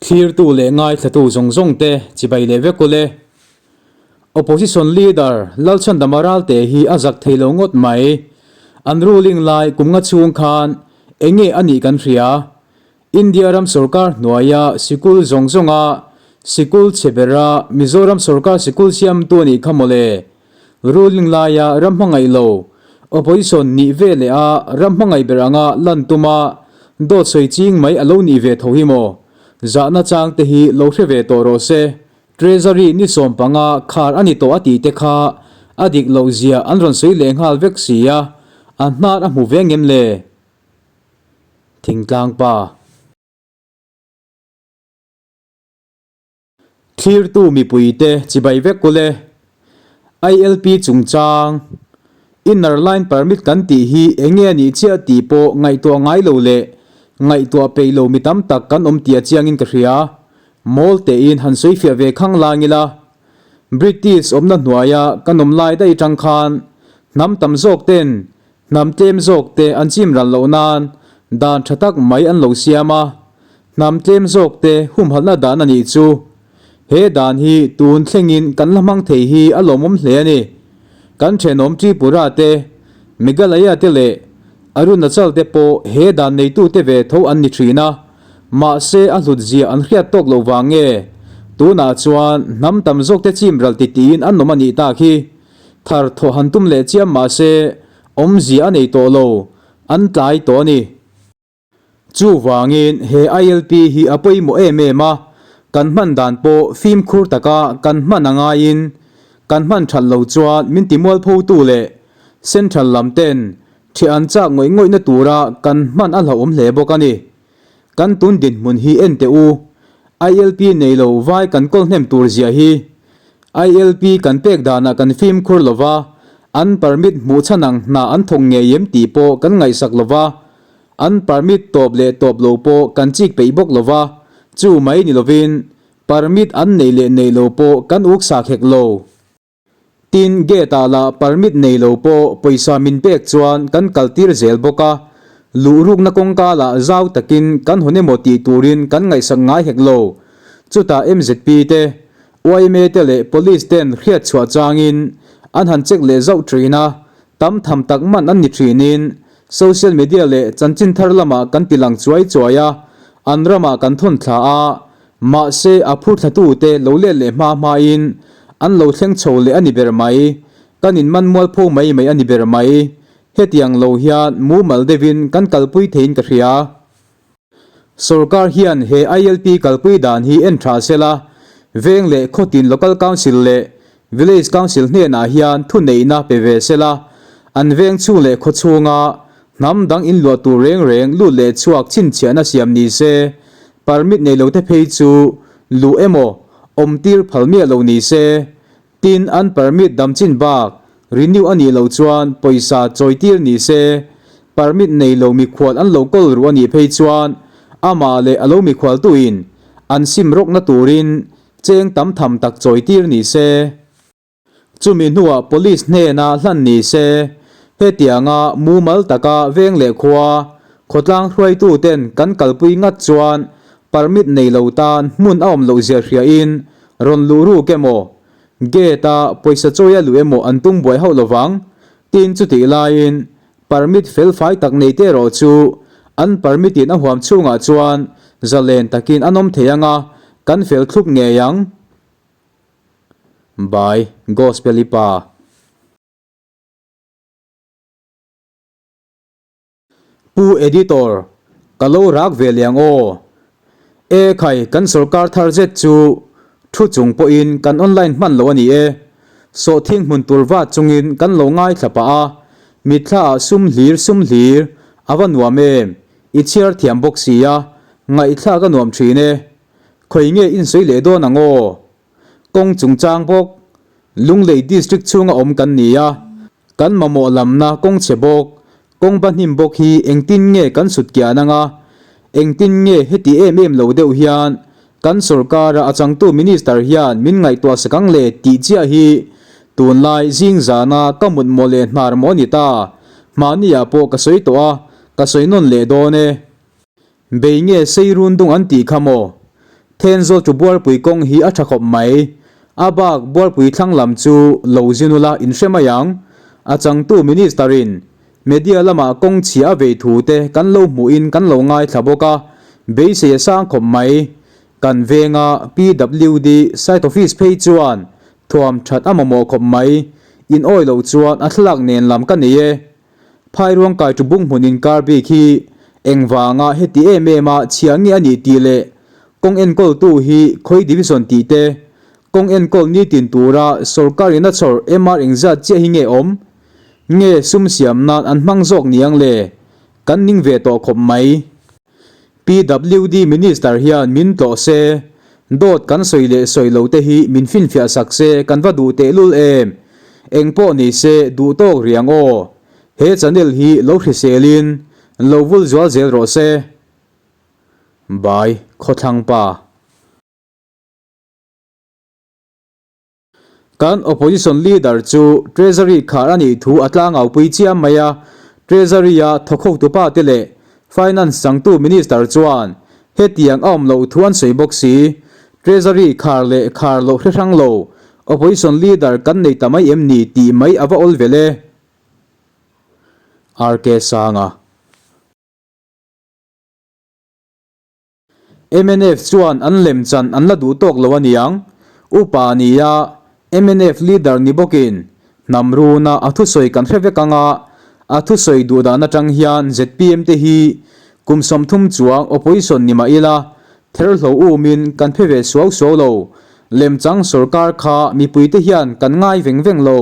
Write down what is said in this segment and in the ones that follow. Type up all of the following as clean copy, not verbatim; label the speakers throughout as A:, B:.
A: Thlirtu leh ngaithlatu zawng zawng te chibai leh vek ule. Opposition Leader Lalchhandama Ralte hi a zak thei lo ngawt mai. An ruling lai kum nga chhung khan enge a nih kan hria. India ram sorkar hnuaia sikul zawng zawnga sikul chhe bera Mizoram sorkar sikul siamtu a nih kha mawle. Ruling laia ram hmangaih lo, opposition nih ve leh a ram hmangaih ber anga lan tuma dawt sawi ching mai a lo nih ve tho hi maw? Zahna chang te hi lo hre ve tawh rawh se. Treasury ni 15 khar a ni tawh a tih te kha a dik loh zia an rawn sawi leh nghal vek si a, a hnar a hmu ve ngem le? Thingtlang pa. Thlirtu mipuite chibai vek ule. ILP chungchang, Inner Line Permit kan tih hi enge a nih chiah tih pawh ngaihtuah ngai lo leh ngaihtuah peih lo mi tam tak kan awm tih a chiangin ka hria. Mawl tein han sawifiah ve khang lang ila. British awmna hnuaia kan awm lai daih atang khan hnam tam zawk ten Hnam tlem zawk te an chim ral loh nan dan tha tak mai an lo siam a, hnam tlem zawk te humhalhna dan a nih chu. He dan hi tun thlengin kan la hmang thei hi a lawmawm hle a ni. Kan thenawm Tripura te, Meghalaya te leh Arunachal te pawh he dan neitu te ve tho an ni thin a, mahse a hlut zia an hriat tawk lo vang nge tunah chuan hnam tam zawk te chim ral titiin an awm a nih tak hi. Thar thawh han tum leh chiam mah se awmzia a nei tawh lo, an tlai tawh a ni. Chuvangin he ILP hi a pawimawh em em a, kan hman dan pawh fimkhur taka kan hman a ngaiin kan hman that lo chuan min ti mualphotu leh central lam ten ṭhiah an chak ngawih ngawihna tura kan hman a hlauhawm hle bawk a ni. Kan tun dinhmun hi en teh u, ILP nei lo vai kan kawl hnem tur zia hi. ILP kan pek danah kan fimkhur lo va, an permit hmuh chhan ang hna an thawk ngei em tih pawh kan ngaihsak lo va, an permit tawp leh tawp lo pawh kan chik peih bawk lo va, chu mai ni lovin permit an neih leh neih lo pawh kan uksak hek lo. Tin, gate-ah lah permit nei lo pawh pawisa min pek chuan kan kaltir zel bawk a, luh rukna kawngka lah zau takin kan hawn emaw tih turin kan ngaihsak ngai hek lo. Chutah MZP te, yma te leh Police ten hriat chhuah changin an han check leh zauh thin a, tam tham tak man an ni thinin social media leh chanchin thar lamah kan ti lang chuai chuai a, an ramah kan thawn thla a, Mahse, a phur thlatute lo let leh hma hmain an lo thleng chho leh a ni ber mai. Kan inman mualpho mai mai a ni ber mai. Hetiang lo hian mumal deuhin kan kalpui theiin ka hria. Sorkar hian he ILP kalpui dan hi en tha sela, veng leh khawtin Local Council leh Village Council hnenah hian thuneihna pe ve sela, an veng chhung leh khaw chhunga hnam dang inluah tur reng reng lut leh chhuak chhinchhiahna siam ni se. Permit nei lo te phei chu luh emaw awm tir phal miah lo ni se, tin an permit dam chin bak renew a nih loh chuan pawisa chawi tir ni se, permit nei lo mikhual an lo kawl ruh a nih phei chuan amah leh a lo mikhual tuin an sim rawkna turin cheng tam tham tak chawi tir ni se. Chumi hnuah Police hnena hlan ni se, hetianga mumal taka veng leh khua, khawtlang hruaituten kan kalpui ngat chuan permit nei lo tan hmun a awm loh zia hriain rawn luh ruk emaw, gate-a pawisa chawi a luh emaw an tum buai hauh lovang. Tin, chutih laiin permit felfai tak nei te erawh chu an permit-in a huam chhungah chuan zalen takin an awm thei anga kan fel thlup ngei ang. By Gospel i pa. Pu Editor, ka lo rak ve leh ang aw. E khai, kan sorkar thar zet chu thu chung pawhin kan online hman lo a ni e. Sawhthing hmun tur vat chungin kan lo ngaithla pah a, mitthla ah sum hlir sum hlir a va nuam em, i chhiar thiam bawk sia, ngaihthlak a nuam thin e. Khawi nge insawi leh dawn ang aw? Kawng chungchang bawk, Lunglei District chhunga awm kan ni a, kan mamawh lamna kawng chhe bawk, kawng ba hnim bawk hi engtin nge kan sut kian anga, engtin nge heti em em lo deuh hian kan sorkara a changtu Minister hian min ngaihtuah sak ang le tih chiah hi tunlai zing zana ka mut maw leh hnar maw ni ta, hmahniah pawh ka sawi tawh a, ka sawi nawn leh dawn e. Bei nge sei run dung an tih kha maw? Thenzawl chu Buarpui kawng hi a tha khawp mai. A bak Buarpui thlang lam chu lo zin ula in hre mai ang. A changtu Minister in Media lamah kawng chhia a vei thu te kan lo hmuhin kan lo ngaithla bawk a, beisei a sang khawp mai. Kan venga PWD site office phei chuan thuam that a mamawh khawp mai. In awi loh chuan a thlalak nen lam ka nei e. Phairuang kai chu bung hmun inkar bik hi engvanga heti em em a chhia nge a nih tih leh kawng enkawltu hi khawi division tih te, kawng enkawl nitin tura sorkar in a chhawr MR engzat chiah hi nge awm? Nge sum siam nan an hmang zawk niang le? Kan ning ve tawh khawp mai. PWD Minister hian min tlawh se, dawt kan sawi leh sawi lo te hi min finfiah sak se kan va duh tehlul em? Eng pawh ni se duh tawk riang aw. He channel hi lo hriselin lo vul zual zel rawh se. Bai Khawthlang pa. Kan Opposition Leader chu Treasury khar a nih thu a tlangaupui chiam mai a, Treasury-a thawkhawktupa te leh Finance changtu Minister chuan hetiang a awm loh thu an sawi bawk si. Treasury khar leh khar loh hre hrang lo Opposition Leader kan nei ta mai em ni tih mai a va awl vel e. RK Sanga. Mnf chuan an lem chan an la duh tawk lo a niang. Upa a ni a, mnf leader ni bawkin hnam runa a thusawi kan hre vek ang a, a thusawi duh dan atang hian zpm te hi kum 30 chuang opposition ni mah ila therhlo umin kan phe ve suau suau lo. Lemchang sorkar kha mipuite hian kan ngai veng veng lo.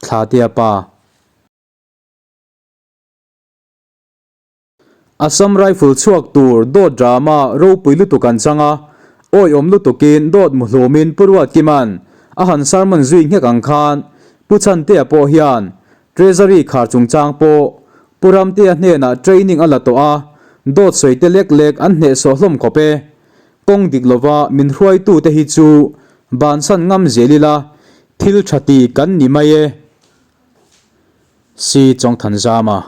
A: Thlatea pa. Assam Rifle chhuak tur dawt drama ropui lutuk an chang a, awiawm lutukin dawt muhlumin Pu Ruatkima'n a han sermon zui nghek ang khan Pu Chhantea pawh hian Treasury khar chungchang pawh Pu Ramtea hnenah training a la tawh a, dawt sawi te lek lek an hnehsawh hlawm khawp e. Kawng dik lova min hruaitute hi chu bansan ngam zel ila thil tha ti kan ni mai e. Si Chawngthanzama.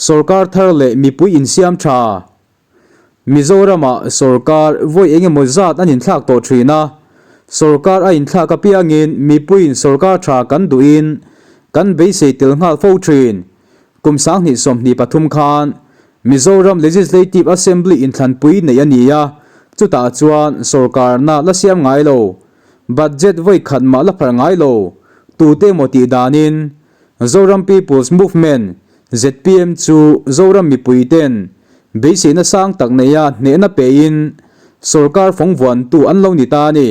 A: Sorkar thar leh mipui insiam tha. Mizoramah sorkar vawi eng emaw zat an inthlak tawh thin a, sorkar a inthlak apiangin mipuiin sorkar tha kan duhin kan beisei tel nghal fo thin. Kum 2023 khan Mizoram Legislative Assembly inthlanpui neih a ni a, chutah chuan sorkarna la siam ngai lo. Budget vawi khat mah la pharh ngai lo, tute emaw tih danin Zoram People's Movement, zpm, chu Zoram mipui ten beiseina sang tak neia hnehna pein sorkar fawngvuantu an lo ni ta a ni.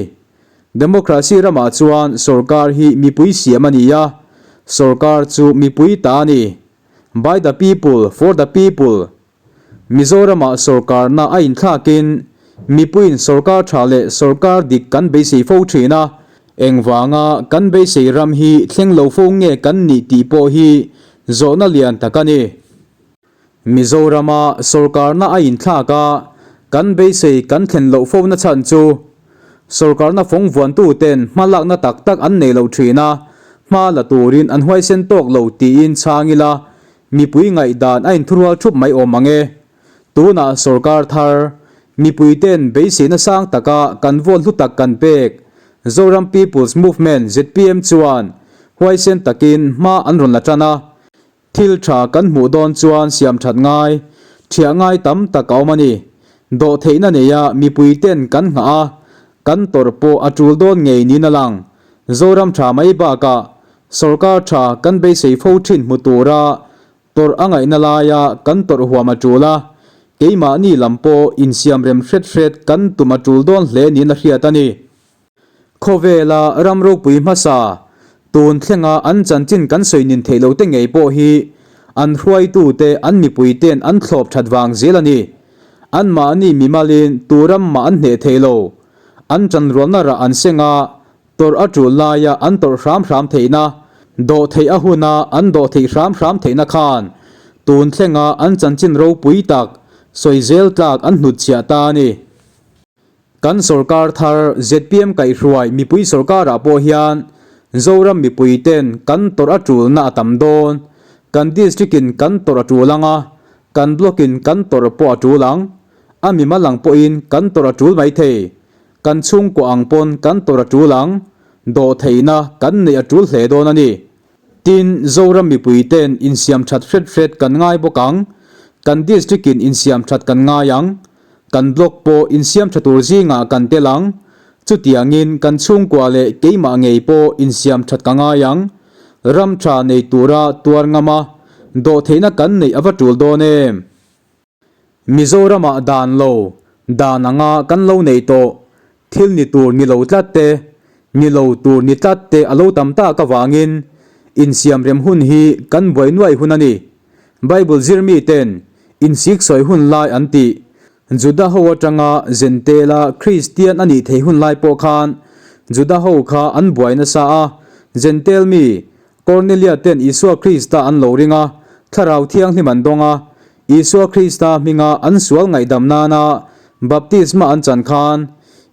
A: Democracy ramah chuan sorkar hi mipui siam a ni a, sorkar chu mipui ta a ni. By the people, for the people. Mizoramah sorkarna a inthlakin mipuiin sorkar tha leh sorkar dik kan beisei fo thin a, engvanga kan beisei ram hi thleng lo fo nge kan nih tih pawh hi zawhna lian tak a ni. Mizorama sorkarna a inthlak a, kan beisei kan thlen loh fona chhan chu sorkarna fawng vuantuten hma lakna tak tak an nei lo thin a, hma la turin an huaisen tawk lo tiin chhang ila Mipui ngaihdan a inthurual thup mai awm ang e. Tunah sorkar thar, mipuiten beiseina sang taka kan vote hlu tak kan pek, Zoram People's Movement, zpm, chuan huaisen takin hma an rawn la tan a. Thil tha kan hmuh dawn chuan siam that ngai, thiah ngai tam tak a awm a ni. Dawhtheihna neia mipuiten kan nghah a, kan tawrh pawh a tul dawn ngei niin a lang. Zoram tha mai bakah Sorkar tha kan beisei fo thin hmu tura tawrh a ngaihna laia kan tawrh huam a tul a, keimahni lam pawh insiam rem hret hret kan tum a tul dawn hle niin a hriat a ni. Khawvela ram ropui hmasa tun thlenga an chanchin kan sawi nin theih lote ngei pawh hi an hruaitute an mipuite'n an thlawp that vang zel a ni. Anmahni mimalin tu ram mah an hneh thei lo. An chanrualna rah an seng a, Tawrh a tul laia an tawrh hram hram theihna, dawh theih a huna an dawh theih hram hram theihna khan tun thlenga an chanchin ropui tak sawi zel tlak an hnutchhiah ta a ni. Kan sorkar thar zpm kaihhruai mipui sorkarah pawh hian Zoram mipuiten kan tawrh a tulna a tam dawn. Kan district-in kan tawrh a tul ang a. Kan block in kan tawrh pawh a tul ang. A mimal ang pawhin kan tawrh a tul maithei. Kan chhungkua ang pawn kan tawrh a tul ang. Dawhtheihna kan neih a tul hle dawn a ni. Tin, Zoram mipui ten insiam that hret hret kan ngai bawk ang. Kan district in insiam that kan ngai ang. Kan block pawh insiam tha tur zingah kan tel ang. Chutiangin kan chhungkua leh keimah ngei pawh insiam that ka ngai ang. Ram tha nei tura tuar ngam a, dawhtheihna kan neih a va tul dawn em? Mizoramah dan lo, dan anga kan lo nei tawh, thil ni tur ni lo tlat te, ni lo tur ni tlat te a lo tam tak avangin insiamrem hun hi kan buai nuai hun a ni. Bible zir miten insik sawi hun lai an tih. Juda ho atanga Zentela Kristian a nih thei hun lai pawh khan Juda ho kha an buai nasa a, Zentel mi Kornelia ten Isua Krista an lo ring a, Thlarau Thianghlim an dawng a, Isua Krista hminga an sual ngaihdam nana baptisma an chan khan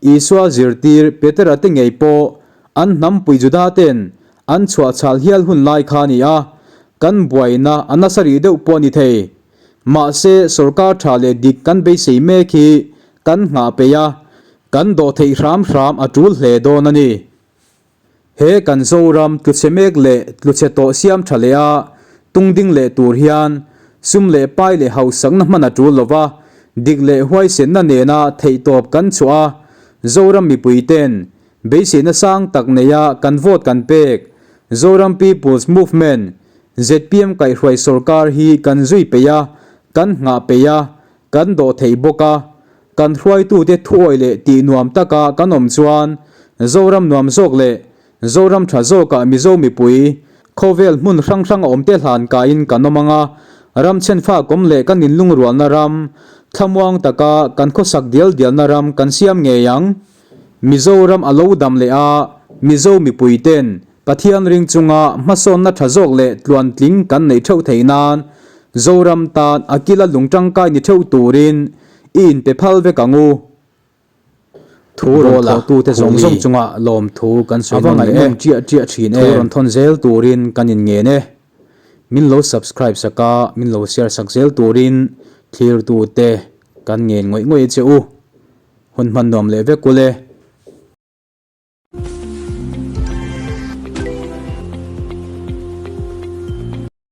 A: Isua zirtir Petera te ngei pawh an hnampui Juda ten an chhuahchhal hial hun lai kha a ni a, kan buaina a nasa rih deuh pawh a ni thei. Mahse, sorkar tha leh dik kan beisei mek hi kan nghah peih a, kan dawh theih hram hram a tul hle dawn a ni. He kan Zoram tluchhe mek leh tluchhe tawh siam tha leh a tungding leh tur hian sum leh pai leh hausakna hman a tul lo va, dik leh huaisenna nena theihtawp kan chhuah a, Zoram mipuiten Beiseina sang tak neia kan vote kan pek, Zoram People's Movement, zpm kaihhruai sorkar hi kan zui peih a, kan nghah peih a, kan dawh theih bawk a. Kan hruaitute thuawi leh tih nuam taka kan awm chuan Zoram nuam zawk leh Zoram tha zawkah Mizo mipui, khawvel hmun hrang hrang a awmte hlan kaiin kan awm ang a, ram chhenfak awm leh kan inlungrualna ram, thlamuang taka kan khawsak dial dialna ram kan siam ngei ang. Mizoram a lo dam leh a, Mizo mipui ten Pathian ring chunga hmasawnna tha zawk leh tluantling kan neih theuh theih nan Zoram tan a kila lung tangkai ni theuh turin i inpe phal vek ang u. Thu rawn thawhtute zawng zawng chunga lawmthu kan sawi nawn leh e. Thu rawn thawn zel turin kan inngen e. Min lo subscribe sak a, min lo share sak zel turin thlirtute kan ngen ngawih ngawih che u. Hun hman nuam leh vek ule.